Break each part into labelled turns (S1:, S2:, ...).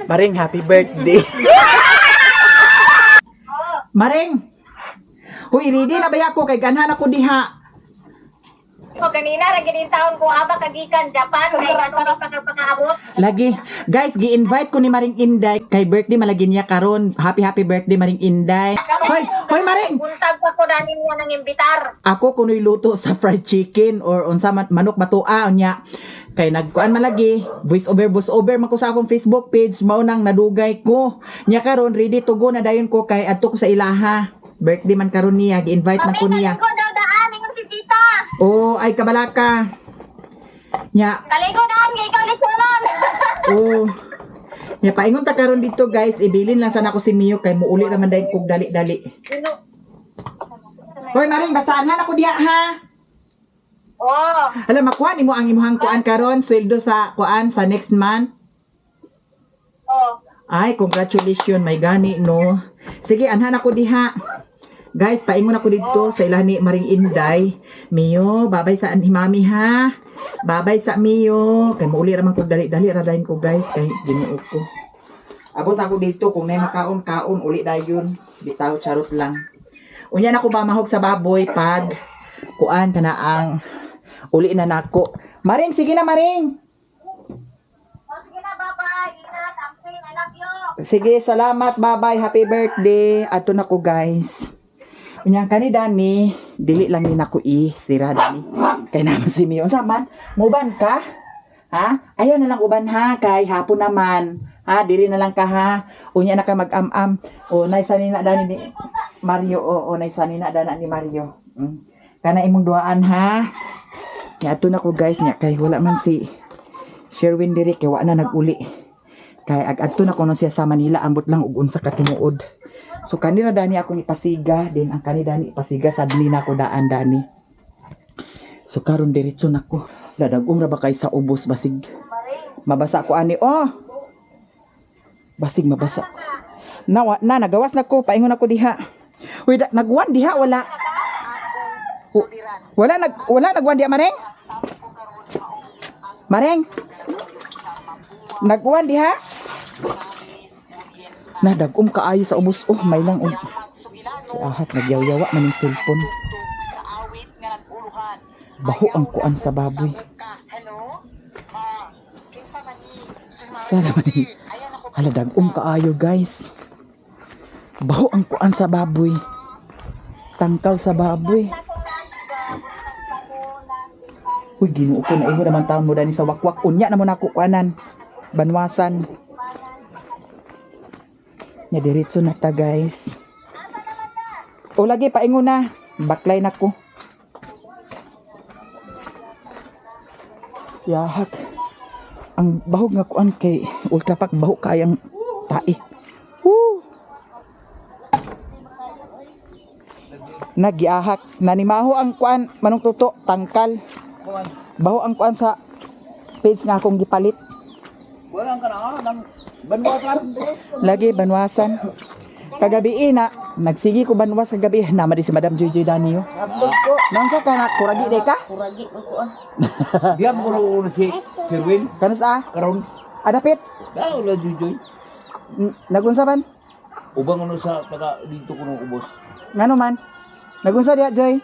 S1: Maring, happy birthday. Maring! Huy, ready na ba ako? Kay ganhan ako diha.
S2: So, ganina, ra gid taon ko aba kagikan Japan kay ano pa ka pakaabot.
S1: Lagi. Guys, gi-invite ko ni Maring Inday. Kay birthday malagi niya karon. Happy happy birthday, Maring Inday. Hoy, hoy Maring!
S2: Buntag pa ko danin niya nang imbitar.
S1: Ako kuno'y luto sa fried chicken or unsa man manok batua unya. Kay nagkuan man lagi, voice over man ko sa akong Facebook page, mao nang nadugay ko. Nya karon ready to go na dayon ko kay adto ko sa ilaha. Birthday man karon niya, gi-invite man ko niya.
S2: Kaligo daw daan ingon si tita.
S1: Oh, ay kabalaka. Nya,
S2: Kaligo daan kay ikaw lisunon.
S1: oh. Nya paingon ta karon dito, guys, ibilin lang sana ko si Mio kay muuli ra man dayon kog dali-dali. Hoy Maring, basta anhan ako diha ha.
S2: Oh,
S1: Hala, makuha nimo ang imuhang kuan karon, sweldo sa kuan sa next month.
S2: Oh.
S1: Ay, congratulations, may gani no. Sige, anhan ako diha. Guys, paingon ako dito sa ilahan ni Maring Inday. Mio, babay sa ni Mami ha. Babay sa Mio. Kay muuli ra man ko dali-dali ra dayon ko, guys, kay Ginoo ko. Abot ako dito kung nay makaon kaon uli dayon. Bitaw, charot lang. Unya na ko mamahog sa baboy pag kuan kana ang uli na nako. Maring, sige na, Maring.
S2: Oh, sige na, bye-bye. Ingat, amping, I love you.
S1: Sige, salamat. Bye-bye. Happy birthday. Ato na ko, guys. Unya kani Dani, dili lang ni nako i sira Dani. Kay naman si Mio. Unsa man? Muban ka? Ha? Ayaw na lang uban ha kay hapon naman. Ha, dili na lang ka ha. Unya na ka mag-am-am. O nay sanina Dani ni Mario. O, o nay sanina dana ni Mario. Kana imong duaan ha. Nya ato na ko, guys, nya kay wala man si Sherwin diri kay wa na nag-uli. Kay ag-adto na kuno siya sa Manila, ambot lang og unsa ka tinuod. So kanira dani akong ipasiga din ang kani dani ipasiga sad ni na ko daan dani. So karon diretso na ko. Ladag-um ra ba kay sa ubos, basig. Mabasa ko ani oh. Basig mabasa. Na, na nagawas na ko, paingon ako diha. Uy, nagwan diha wala. Wala nagwan diha, Mareng? Mareng? Nagwan diha? Na dagom kaayo sa ubos oh, may lang og. Ahat nagyaw-yawa man ning cellphone. Baho ang kuan sa baboy. Sana man ni. Hala, dagom kaayo, guys. Baho ang kuan sa baboy. Tangkal sa baboy. Uy, Ginoo ko, naigo naman taon mo dani sa wakwak. Unya na mo nako kuanan. Banwasan. Nya diretso na ta, guys. O lagi paingon na. Baklay na ko. Yahak. Ang bahog nga kuan kay ultrapak baho kayang tae. Woo! Nagiahak. Nanimaho ang kuan manong tuto tangkal. Baho ang kuan sa page nga akong gipalit.
S3: Wala ka na ng banwasan.
S1: Lagi banwasan. Kagabi na nagsigi ko banwas kagabi. Nama di si Madam Joy Danio. Nangsa ka na kuragi day ka?
S2: Kuragi ko ah.
S3: Diyan ko na si Sirwin
S1: Kanus ah?
S3: karon.
S1: Adapit.
S3: Daw la Jujoy.
S1: Nagunsa man?
S3: Ubang ano sa taga dito ko nung ubos.
S1: Ngano man? Nagunsa diha, Joy?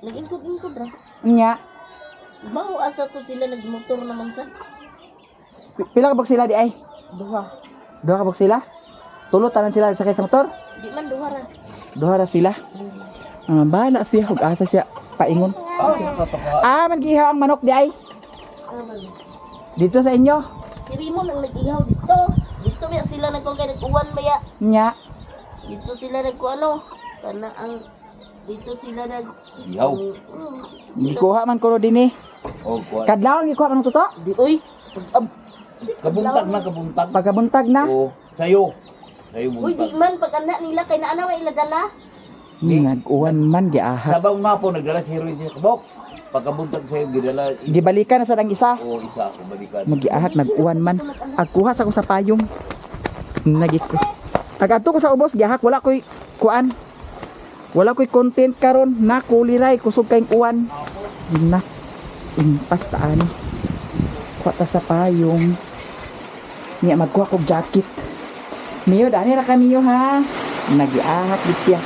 S4: Nag-ingkod-ingkod ra.
S1: Nya.
S4: Baho asa to sila nagmotor naman sa
S1: Pila ka bok sila di ay?
S4: Duha.
S1: Duha ka bok sila? Tulo tanan sila sakay sa motor?
S4: Di man duha ra.
S1: Duha ra sila. Ah, bahala siya ug asa siya paingon. Ah, man gihaw ang manok di ay. Dito sa inyo.
S4: Si Raymond ang nag-ihaw dito. Dito ba sila nagkuan kay nag-uwan ba ya?
S1: Nya.
S4: Dito sila nagkuano. Kana ang dito sila nag
S3: Ihaw.
S1: Gikuha man ko dinhi.
S3: Oh, kuan.
S1: Kadlawon gikuha man tuto.
S4: Di oy. Pag
S3: Kabuntag na kabuntag.
S1: Pagkabuntag na.
S3: Oh, sayo. Sayo
S4: Uy, di
S3: buntag.
S4: man pag anak nila kay naana wa ila dala.
S1: Nag-uwan man giahak.
S3: Sabaw nga po nagdala si Sirwin sa kabok. Pagkabuntag sayo gidala.
S1: Gibalikan na sa ang isa.
S3: Oh, isa ko balikan.
S1: Magiahak nag-uwan man. Agkuha sa ko sa payong. Nagiko. Pag adto ko sa ubos giahak wala koy kuan. Wala koy content karon na kuliray kusog kayong uwan. Na impas ta ani. Kuha ta sa payong. Niya magkuha kog jacket. Miyo, dani ra ka Miyo ha. Nagiahak gid siya.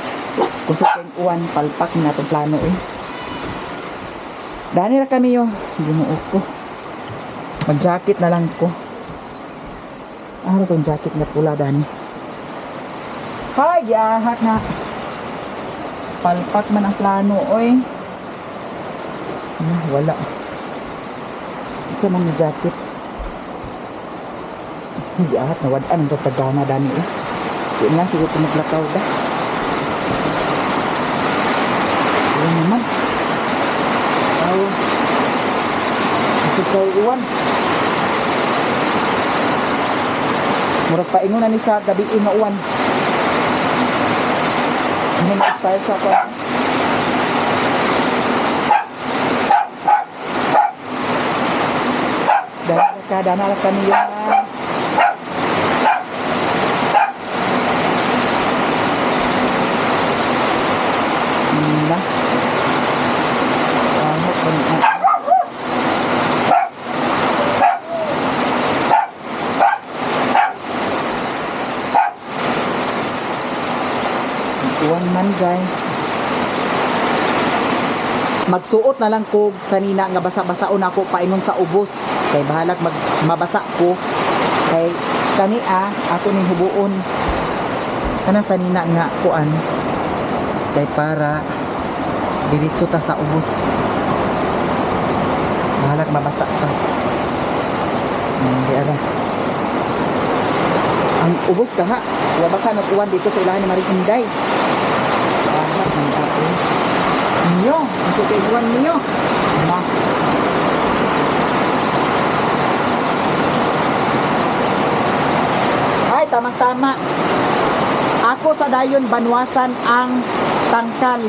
S1: Kusog kay uwan, palpak na itong plano eh. Dani ra ka Miyo. Ginoo ko. Mag-jacket na lang ko. Ano tong jacket nga pula dani? Hay, giahak na. Palpak man ang plano, oy. Ah, wala. Isa man ni jacket. Hindi ahat na wadaan ang sa tagana dani eh. Di na lang siguro ko maglakaw da. Wala naman. Aw. Kasi kay uwan. Murag paingon na ni sa gabi nga uwan. Ano na style sa ako? Dana ka, dana ka niya. Na. Ano ko na. Uwan man guys. Magsuot na lang ko sanina nga basa-basaon ako paingon sa ubos kay bahalag mag mabasa ko kay kani ah ako ning hubuon kana sanina nga kuan kay para diretso ta sa ubos bahalag mabasa ka. Di ara ang ubos ka ha, wa ba ka nag-uwan dito sa ilahan ni Maring Inday? Baha man ako niyo, ang kay uwan niyo ma. Ay, tamang-tama. Ako sa dayon banwasan ang tangkal.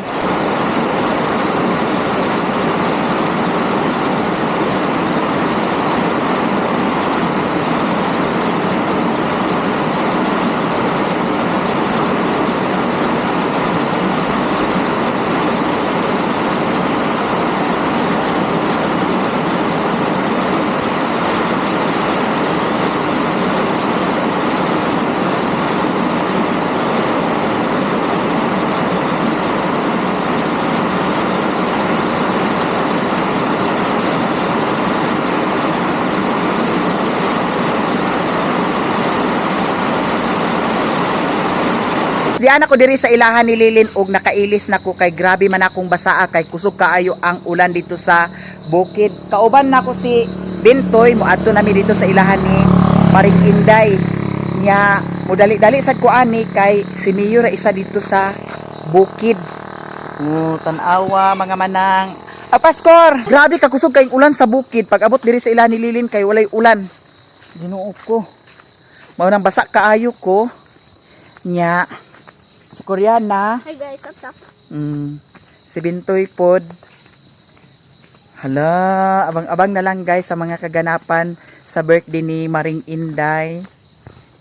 S1: Diyan ako diri sa ilahan ni Lilin og nakailis na ko kay grabe man akong basaa kay kusog kaayo ang ulan dito sa bukid. Kauban na ko si Bintoy, moadto nami dito sa ilahan ni Maring Inday. Nya modali-dali sad ko ani kay si Miyo ra isa dito sa bukid. Oh, tan-awa mga manang. Ah, Paskor! Grabe ka kusog kayong ulan sa bukid. Pag abot diri sa ilahan ni Lilin kay walay ulan. Ginoo ko. Mao nang basa kaayo ko. Nya si Koreana.
S4: Hi guys, what's up?
S1: Si Bintoy pod. Hala, abang-abang na lang guys sa mga kaganapan sa birthday ni Maring Inday.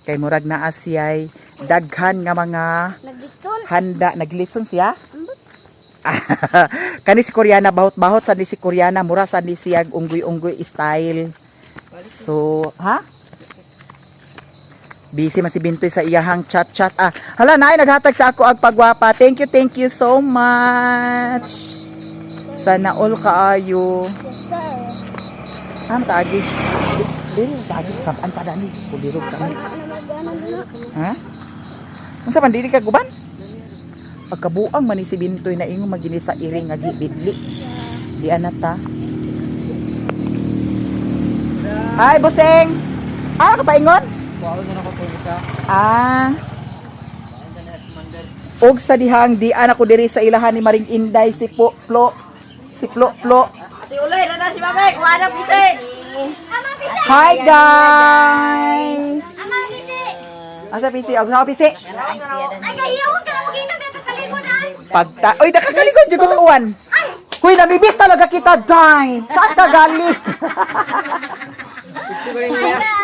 S1: Kay murag na asiyay daghan nga mga
S4: Naglitson.
S1: handa. Naglitson siya. Kani si Koreana bahot-bahot sa ni si Koreana mura sa ni siya unggoy-unggoy style. So, ha? Busy man si Bintoy sa iyahang chat-chat. Ah, hala naay naghatag sa ako ang pagwapa. Thank you so much. Sana all kaayo.
S4: Sister.
S1: Ah, taagi. Dili taagi sabaan pa dani. Kulirog kami. Ha? Unsa man dili ka guban? Pagkabuang man ni si Bintoy na ingon magini sa iring nga gibidli. Di ana ta. Ay, boseng. Ah, kapaingon? Ah. Og sa dihang di ana ko diri sa ilahan ni Maring Inday si Po Plo si Plo Plo.
S4: Si Uloy, na si Mame, kuha na pisi.
S1: Hi guys.
S2: Ama, bisi!
S1: Asa pisi? Og sa pisi.
S2: Ay, kahiyaw ka na maging nagkakalikod ah!
S1: Pagta Oy, nakakalikod jud ko sa uwan. Huy, namibis talaga kita, Dine. Saan ka galing?
S2: Hi, guys!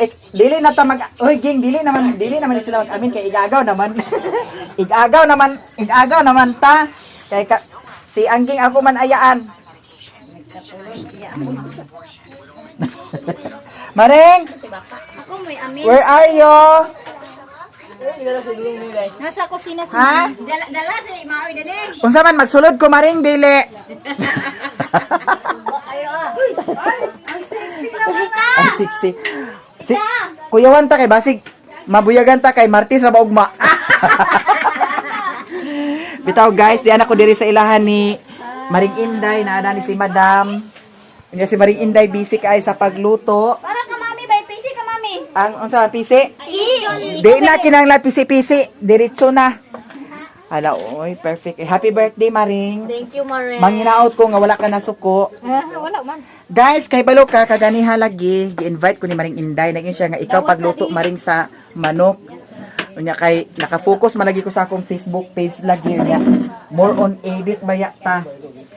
S1: Eh, dili na ta mag Oy, ging dili naman sila mag-amin kay igagaw naman. Igagaw naman, igagaw naman ta. Kay ka, si Angging ako man ayaan. Maring,
S2: Ako mo'y amin.
S1: where are you?
S2: Nasa kusina si
S1: Ha?
S2: Dala, dala si Maoy dali.
S1: Unsa man magsulod ko, Maring, dili.
S2: Ang sexy naman ah.
S1: Ang sexy. Si, kuyawan ta kay basig mabuyagan ta kay Martis ra ba ugma. Bitaw guys, diyan ako diri sa ilahan ni Maring Inday, naa ni si Madam. Unya si Maring Inday busy kay sa pagluto.
S2: Para ka mami, bay PC ka mami.
S1: Ang unsa man, pisi?
S2: Si
S1: Di na kinahanglan pisi-pisi, diretso na. Hala, oy, perfect. Eh, happy birthday, Maring.
S4: Thank you, Maren.
S1: Manginaot ko nga wala ka nasuko.
S2: Ah, wala man.
S1: Guys, kay balo ka kaganiha lagi, gi-invite ko ni Maring Inday naging siya nga ikaw pagluto Maring sa manok. Unya kay naka-focus man lagi ko sa akong Facebook page lagi unya. More on edit baya ta.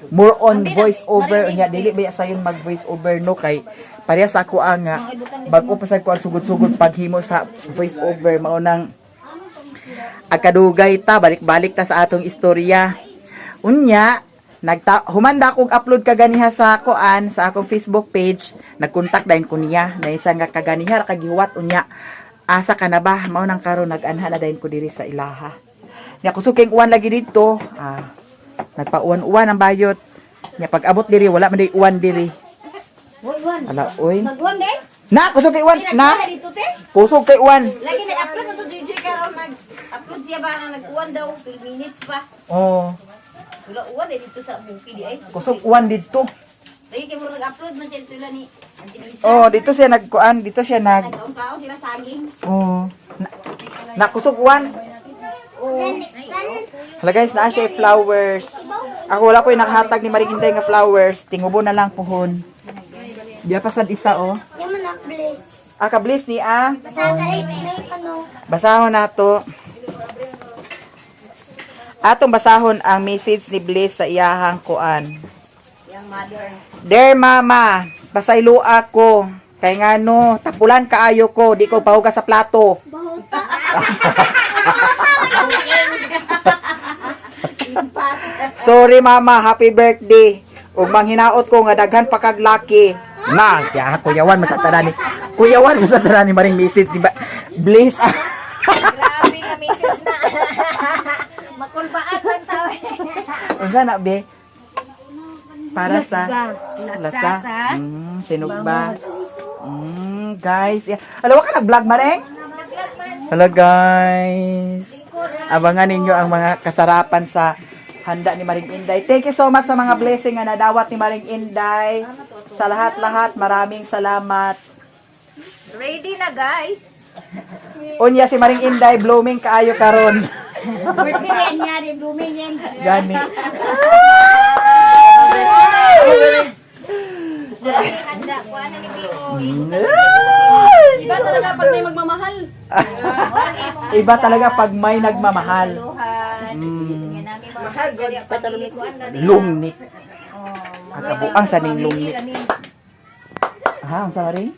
S1: More on voice over unya dili baya sayon mag voice over no kay pareha sa ako ang nga bag-o pa sad ko ang sugod-sugod paghimo sa voice over mao nang agkadugay ta balik-balik ta sa atong istorya. Unya, nagta humanda kog upload kaganiha sa koan sa akong Facebook page, nagkontak dayon ko niya. Na siya nga kaganiha ra kagihuwat unya. Asa ka na ba? Mao nang karon nag-anha na dayon ko diri sa ilaha. Nya kusog kay uwan lagi dito. Ah, nagpauwan-uwan ang bayot. Nya pag abot diri wala man day uwan diri. Ala oy.
S2: Magwan day.
S1: Na kusog kay uwan na.
S4: Dito, te.
S1: Kusog kay uwan.
S4: Lagi na-upload na to, JJ, karon nag-upload siya ba nga nag-uwan daw, 12 minutes pa.
S1: Oh,
S4: Wala uwan eh dito sa bukid di ay.
S1: kusog uwan didto.
S4: Lagi kay murag nag-upload man siya dito ni Auntie Lisa.
S1: Oh, dito siya nagkuan, dito siya nag
S4: Nagkaon-kaon sila saging.
S1: Oh. Na, nakusog uwan. Hala guys, naa siya flowers. Ako wala ko yung nakahatag ni Maring Inday nga flowers. Tingubo na lang puhon. Diya pa sad isa oh.
S5: Yaman na, bless.
S1: Ah, ka-bless ni ah.
S5: Basta ka ay may ano.
S1: Basahon nato. Atong basahon ang message ni Bliss sa iyahang kuan.
S4: Yang mother.
S1: Dear Mama, pasaylo ako. Kay ngano, tapulan kaayo ko, di ko pahugas sa plato. Sorry Mama, happy birthday. Ug manghinaot ko nga daghan pa kag lucky. Na, kaya kuyawan masatara ni. Kuyawan masatara ni maring message di ba? Bliss.
S2: Grabe nga misis na. Makulbaan man tao.
S1: Unsa na be? Para sa
S4: Lasa.
S1: Lasa. Sinugba. Guys. Yeah. Alawa ka nag-vlog, Mareng? Hello, guys. Abangan ninyo ang mga kasarapan sa handa ni Maring Inday. Thank you so much sa mga blessing nga nadawat ni Maring Inday. Sa lahat-lahat, maraming salamat.
S4: Ready na guys.
S1: Unya si Maring Inday, blooming kaayo karon.
S2: Birthday yan niya, di blooming yan.
S1: Gani.
S2: Handa, kuha na ni Bio.
S4: Iba talaga pag may magmamahal.
S1: Iba talaga pag may nagmamahal.
S2: Luhan. Yan namin mga mahal,
S1: Lungnik. Ang kabuang sa ning lungnik. Ha, ang sa rin?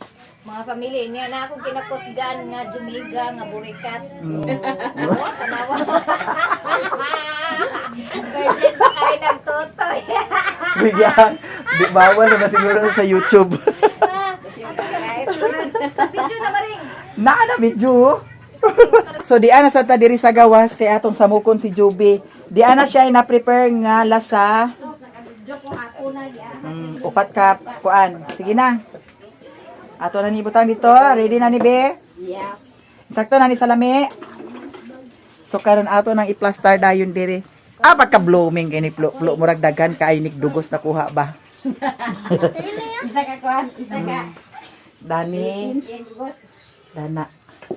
S2: Mga family niya na akong kinakusgan nga jumiga nga burikat. Oh, tanawa. Virgin pa kayo nagtotoy.
S1: Bigyan. Di bawal na ba siguro sa YouTube.
S2: Video na ba rin?
S1: Naa na video. Oh. So di ana sa ta diri sa gawas kay atong samukon si Juby. Di ana siya na prepare nga lasa. Upat ka kuan. Sige na. Ato na ni butang dito. Ready na ni be?
S4: Yes.
S1: Sakto na ni salami. So karon ato nang i-plaster dayon diri. Ah, pagka blooming kay ni plo, plo murag daghan kay nig dugos na kuha ba.
S4: Isa ka kuan, isa ka.
S1: Dani,
S4: Yan boss.
S1: dana.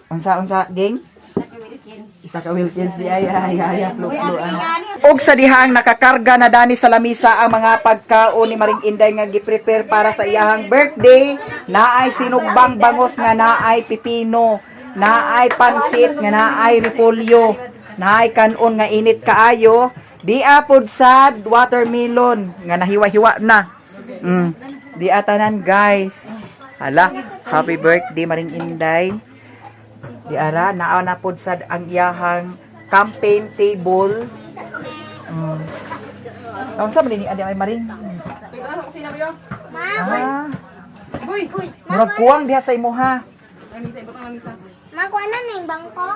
S1: Unsa unsa ging?
S4: Isa ka Wilkins.
S1: Isa ka Wilkins di ay ay ay ay, plo plo ano. Og sa dihang nakakarga na dani sa lamisa ang mga pagkaon ni Maring Inday nga gi-prepare para sa iyahang birthday, naay sinugbang bangos nga naay pipino, naay pansit nga naay repolyo, naay kanon nga init kaayo, di apod sad watermelon nga nahiwa-hiwa na. Di atanan guys. Hala, happy birthday Maring Inday. Di ara, naa na pod sad ang iyahang campaign table. Unsa man ni adi ay maring? Ah. Murag kuwang diha sa imuha.
S5: Makuha na ning bangko.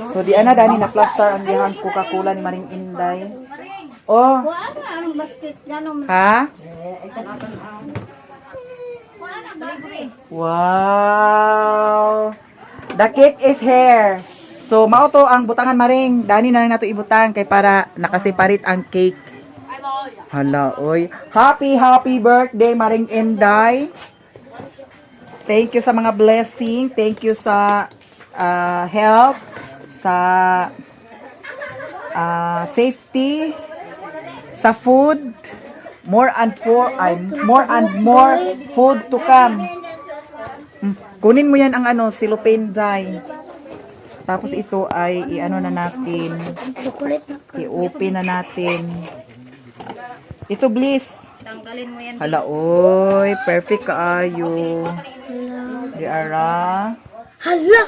S1: So di ana dani na plaster ang dihang Coca-Cola ni Maring Inday. Oh.
S5: Wala na anong basket ganong.
S1: Ha? Wow! The cake is here. So mao to ang butangan, Maring. Dani na lang nato ibutang kay para nakaseparate ang cake. Hala oy. Happy happy birthday, Maring Inday. Thank you sa mga blessing. Thank you sa help sa safety, sa food, more and for ay more and more food to come. Kunin mo yan ang ano, cellophane dye. Tapos ito ay i-ano na natin,
S5: Chocolate na.
S1: I-open na natin. Ito, Bliss.
S2: Tanggalin mo yan.
S1: Hala, oy, perfect kaayo. Di ara.
S5: Hala.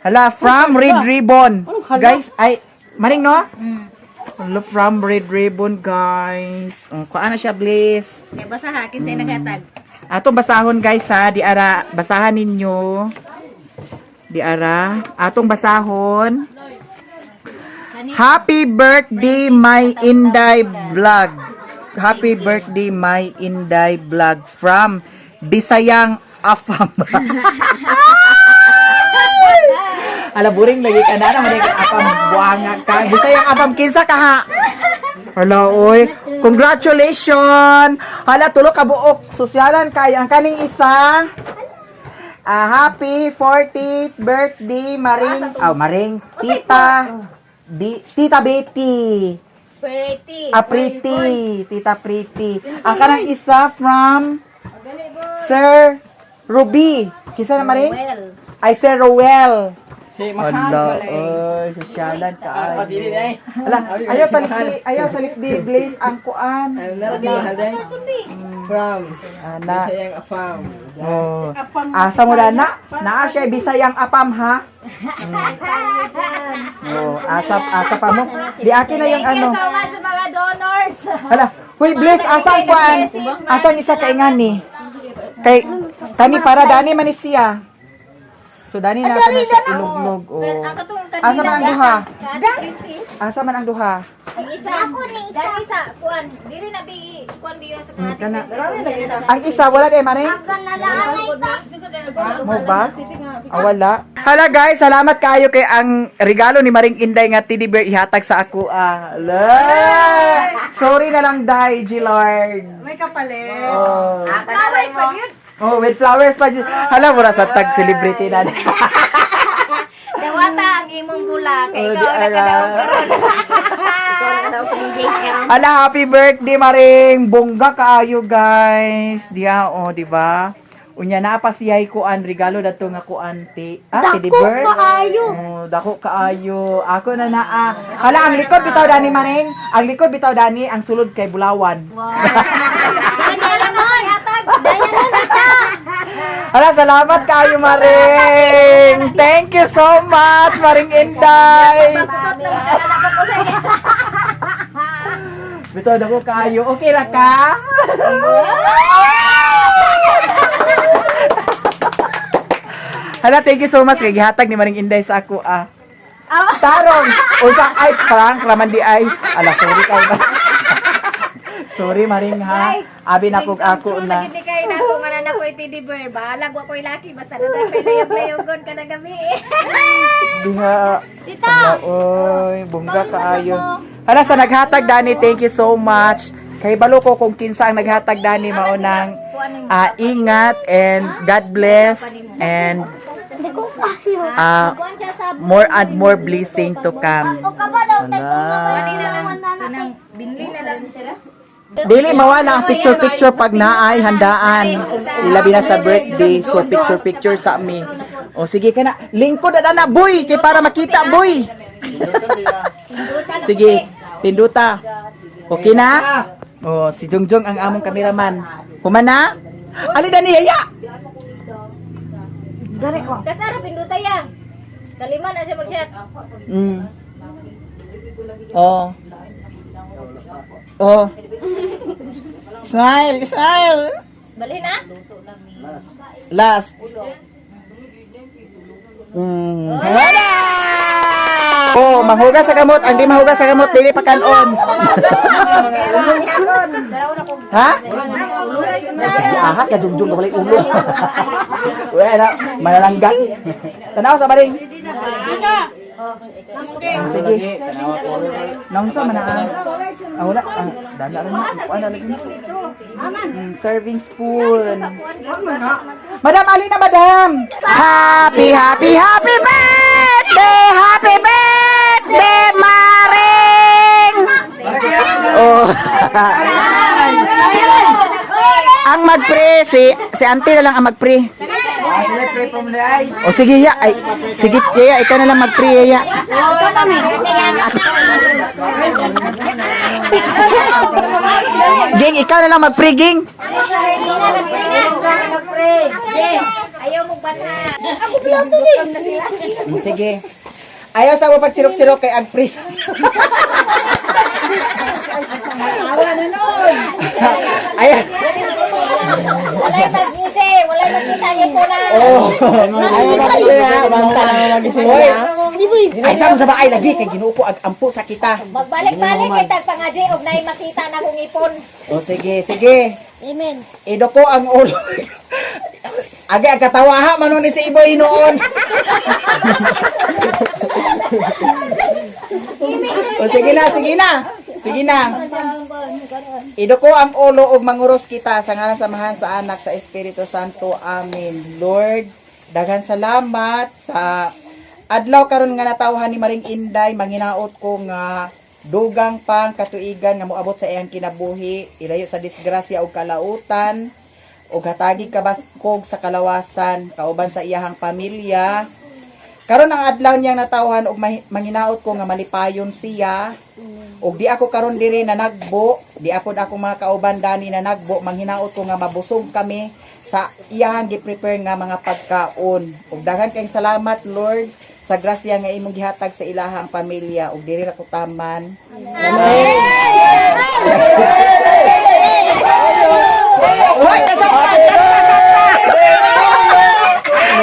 S1: Hala, from Red Ribbon. Guys, ay, Maring, no? Hala, from Red Ribbon, guys. Oh, kuha na siya, Bliss.
S2: Kaya basa ha, kinsa naghatag.
S1: Atong basahon, guys, ha, di ara, basahan ninyo. Di ara, atong basahon. Happy birthday, my Inday vlog. Happy birthday, my Inday vlog from Bisayang Afam. Ala, buring lagi ka na naman afam buanga ka. Bisayang Afam kinsa ka ha? Hala, oy. Congratulations! Hala, tulo ka buok. Sosyalan kayo. Ang kaning isa. Ah, happy 40th birthday, Maring. Oh, Maring. Tita. Tita Betty.
S2: Pretty.
S1: Ah, Pretty. Tita Pretty. Ang kanang isa from Sir Ruby. Kisa na, Maring?
S2: Well.
S1: Ay, Sir Rowell.
S6: Si Mahal.
S1: Hala, oy, sosyalan ka.
S6: Padili na eh.
S1: Ala, ayaw talikdi, ayaw salikdi, Blaze ang kuan.
S6: Nara si Mahal day. From
S1: Ana.
S6: Bisayang Afam.
S1: Oh. Asa mo na na? Naa siya Bisayang apam ha. Oh, asa asa pa mo. Di akin na yung
S2: Thank
S1: ano.
S2: you so much sa mga donors.
S1: Hala, huy Bless, asa ang kuan? Asa ang isa kaingan ni? Kay kani para dani man ni siya. So dani na na siya iluglog oh.
S2: Ang katong kanina.
S1: Asa man ang duha?
S2: Princess.
S1: Asa man ang duha?
S2: Ang isa.
S5: Ako ni isa.
S2: Dati sa kuan, diri na bi kuan biyo sa
S1: Mm,
S2: kaati.
S1: kana. Ang isa wala di maring?
S5: Kanalanay pa.
S1: Mo ba? Ah, wala. Hala guys, salamat kayo kay ang regalo ni Maring Inday nga teddy bear ihatag sa ako. Ah. Hala. Sorry na lang dai, Gillard.
S7: May kapalit.
S1: Oh.
S2: Flowers pa yun.
S1: Oh, with flowers pa. Hala, mura sa tag celebrity na.
S2: Dawata ang imong gula kay
S1: Oh,
S2: ikaw
S1: di
S2: ang nakadaog
S1: ara.
S2: karon.
S1: Hala, happy birthday, Maring. Bongga kaayo, guys. Diya, oh, di ba? Unya na pa siya'y kuan regalo dato nga kuan ti ah, teddy
S5: Dako
S1: bear.
S5: kaayo.
S1: Oh, dako kaayo. Ako na naa. Hala, ang likod bitaw dani, Maring. Ang likod bitaw dani, ang sulod kay Bulawan.
S2: Diamond. Diamond ita.
S1: Hala, salamat kayo, Maring. Thank you so much, Maring Inday.
S2: Pakutot na mga anak ko kulay.
S1: Bitaw dako kaayo. Okay ra ka? Hala, thank you so much kay gihatag ni Maring Inday sa ako ah. Tarong, unsa ay prank raman di ay. Ala, sorry kay. Sorry, Maring, ha.
S2: Guys,
S1: Abi na kog ako na.
S2: Hindi kay na ako nga na ko teddy bear. Bahalag wa ko'y laki basta na tayo layog-layogon ka na gabi.
S1: Diha. Tita. Oy, bongga kaayo. Hala sa naghatag dani, thank you so much. Kay balo ko kung kinsa ang naghatag dani maunang ingat and God bless and
S5: Hindi ko kayo.
S1: ah, more and more blessing to come.
S5: O ka ba daw tay kung
S1: Hala.
S2: Kanang binli na lang sila.
S1: Dili mawala ang picture-picture pag naay handaan. Ilabi na sa birthday, so picture-picture sa mi. O sige ka na, lingkod na na boy kay para makita boy. Sige, pinduta. Okay na? O si Jungjung ang among kameraman. Humana? Ali dani yaya.
S2: Kasara pinduta ya. Kalima na siya mag-shot.
S1: Oh. Oh. Smile, smile.
S2: Balhin na?
S1: Last. Wala! Oh, mahugas sa kamot. Ang di mahugas sa kamot, dili pa kanon. Ha? Sige, aha, kadugdug na walay ulo. Wala na, manalanggan. Tanaw sa baring. Sige. Naunsa man na. Ah, wala. Ah, dala rin. Wala lagi. Serving spoon. Madam Alina, madam. Happy, happy, happy birthday! Happy birthday, Maring! Oh. Ang mag-pray, si auntie na lang ang mag-pray. O sige, ya. Ay, sige, ya, ikaw na lang mag-pray, ya. Ging, ikaw na lang mag-pray, Ging.
S2: Ayaw mo banha.
S1: Sige. Ayaw sa mo pagsirok-sirok kay ag-pray. Ayaw.
S2: Walay mag-ise, walay magkita ni po na.
S1: Oh. Ayaw mag-pray ha. Banta na mag-isip. Ay, sa mo sa baay lagi kay Ginoo ko ag ampo sa kita.
S2: Magbalik-balik kitag pangaji og nay makita na kong ipon.
S1: O sige, sige.
S5: Amen.
S1: Ido ko ang ulo. Agi ang katawa ha manon ni si Iboy noon. O sige na, sige na. Sige na. Ido ko ang ulo ug manguros kita sa ngalan sa Amahan, sa Anak, sa Espiritu Santo. Amen. Lord, daghan salamat sa adlaw karon nga natawhan ni Maring Inday, manginaot ko nga dugang pang katuigan nga moabot sa iyang kinabuhi, ilayo sa disgrasya ug kalautan, ug hatagi kabaskog sa kalawasan kauban sa iyahang pamilya. Karon ang adlaw niyang natawhan ug manginaot ko nga malipayon siya. Ug di ako karon diri na nagbo, di apod ako mga kauban dani na nagbo, manghinaot ko nga mabusog kami sa iyahang gi-prepare nga mga pagkaon. Ug daghan kayong salamat Lord sa grasya nga imong gihatag sa ilahang pamilya ug diri ra ko taman. Hoy, kasaktan!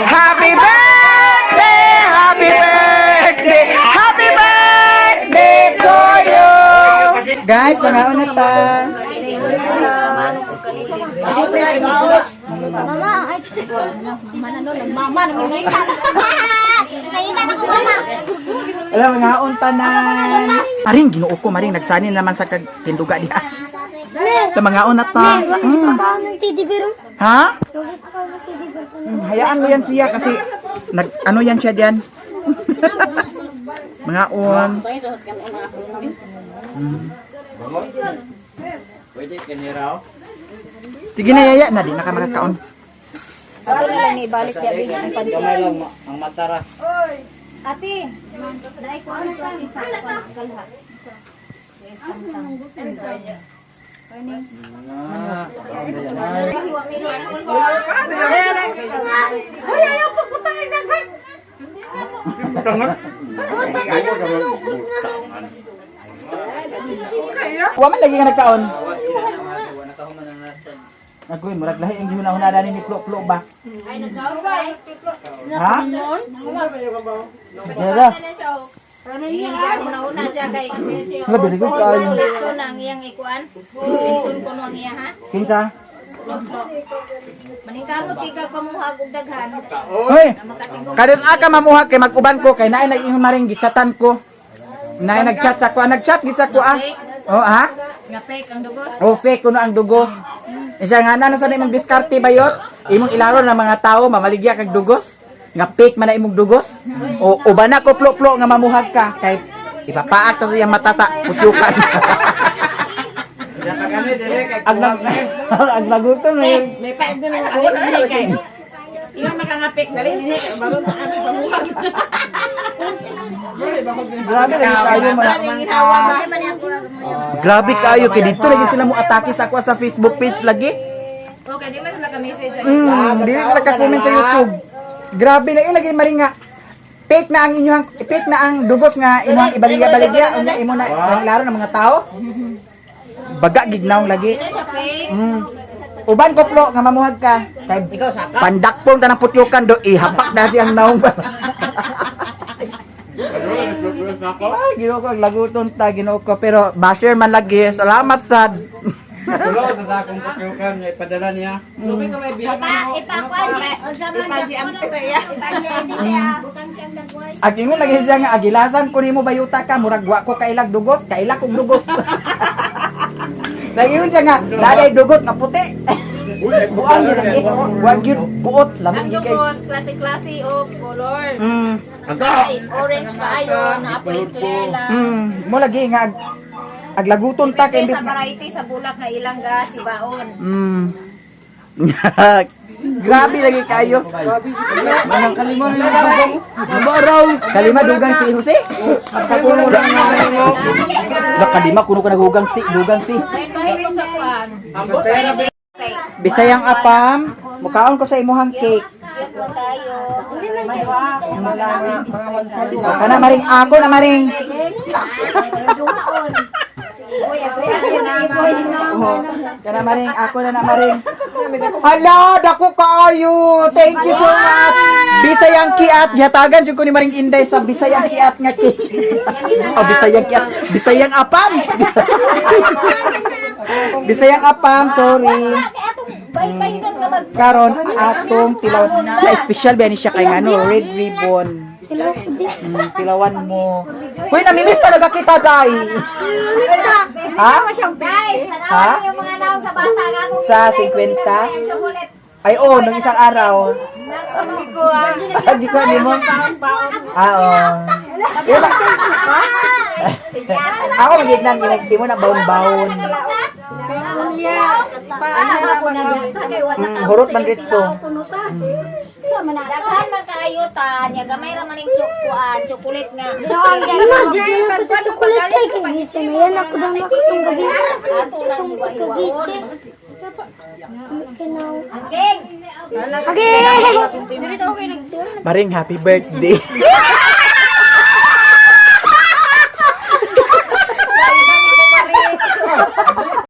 S1: Happy birthday! Happy birthday! Happy birthday to you! Guys, pangaon na ta.
S5: Mama, ay. Mama na no, mama na nangita. Nangita na ko mama.
S1: Alam, mangaon tanan. Maring, ginoo ko, Maring, nagsanin naman sa kag tinduga diha. Alam, mangaon na ta.
S5: Pakaon ng teddy bear. Oh.
S1: Ha?
S5: Pakaon ng teddy bear.
S1: Hayaan mo yan siya kasi nag ano yan siya diyan. Mangaon.
S3: Pwede kaniraw.
S1: Sige na yaya na di na ka makakaon.
S3: Gamay lang ang matara.
S2: Ate, dai ko ano ka?
S1: Wa man lagi ka nagkaon. Agoy, murag lahi ang gihuna-huna dani ni Plo-Plo ba? Ay, nagkaon ba? Ha? Jera.
S2: Una siya kay
S1: Hala, very good kaayo.
S2: Litson ang iyang ikuan. Litson kuno ang iya ha.
S1: Kinsa?
S2: Maningkamot kay ka pamuhag og daghan.
S1: Hoy,
S2: Makatingog
S1: kadus aka mamuha kay mag-uban ko kay naay nag-ingon maring gichatan ko. Naay nag-chat sa ko, ah, nag-chat gid sa ko ah. Oh, ha?
S2: nga fake ang dugos.
S1: Oh, fake kuno ang dugos. Isa nga na nasa na imong diskarte bayot. Imong ilaro ng mga tao mamaligya kag dugos. Nga fake man na imong dugos. O uban na ko plo-plo nga mamuhag ka kay ipapaak to iyang mata sa putyukan. Ag nag ag nagutom na yun.
S4: May pa doon ang alin din kay. Iyon makangapik dali dinhi kay baron na kami pamuhag.
S1: Grabe lagi kayo mo. Grabe kayo kay dito lagi sila mo atake sa ako sa Facebook page lagi.
S2: Okay, di man sila ka message sa
S1: Dili sila ka-comment sa YouTube. Grabe na yun lagi maringa. Fake na ang inyong fake na ang dugos nga imong ibaligya-baligya unya imo na ang laro ng mga tao. Baga gignaw lagi. Uban ko plo nga mamuhag ka. Kay pandakpong tanang putyukan do ihapak na siyang naong. Ay, Ginoo ko ang laguton ta, Ginoo ko, pero basher man lagi. Salamat sad.
S3: Tulo, sa akong putyukan, nga ipadala niya.
S1: Ag ingon lagi siya nga agilasan ko nimo bayuta ka, murag wa ko kailag dugot, kaila kong dugot. Lagi yun siya nga, daday dugot nga puti. Buang yun lagi, wag yun buot,
S2: Ang
S1: lamig kay.
S2: dugos, klase-klase o color.
S3: Anta!
S2: Ay, orange kaayo, naapoy clear lang.
S1: Mo lagi nga aglaguton ta kay
S2: Depende
S1: imbis
S2: sa variety sa bulak nga ilang gas ibaon.
S1: Grabe lagi kayo.
S6: Kalima na yung dugang.
S1: Kalima dugang si Jose.
S6: Pagkakulo lang na mo.
S1: Da kalima kuno ka nagugang si dugang si.
S2: Ay, bahilo sa kwan.
S1: Bisayang apam, mukaon ko sa imuhang cake.
S2: Yun po tayo.
S1: So, kana maring ako na maring.
S2: Uy, ako yan.
S1: Oo. Kana maring ako na na maring. Hala, dako kaayo. Thank you so much. Bisayang kiat, gihatagan jud ko ni Maring Inday sa Bisayang kiat nga cake. Oh, Bisayang kiat, Bisayang apam. Bisayang apam, sorry.
S2: Bay-bay nun ka mag...
S1: Karon atong tilaw na special ba ni siya kay ngano red ribbon. Tilawan mo. Hoy, namimiss talaga kita, Day. Ha?
S2: Guys,
S1: Ha?
S2: tanawan yung mga naong sa bata nga kung
S1: Sa
S2: hinihintay ko
S1: 50?
S2: yung chocolate.
S1: Ay, oo, nung isang araw.
S6: Hindi ko ah.
S1: Hindi ko ni mo. Ah, oo. Diba? Ako, magignan, di mo na baon-baon. Hurot man dito.
S2: Daghan man kaayo ta, nya gamay ra man ning chokuan, chocolate nga.
S5: Mama, ko sa chocolate cake. Gisanayan ako dang akong gabi.
S2: Ato nang
S5: Itong sa
S2: hiwa-hiwaon.
S5: Cavite. Kinaw.
S2: Angking!
S5: Okay!
S1: Maring, happy birthday.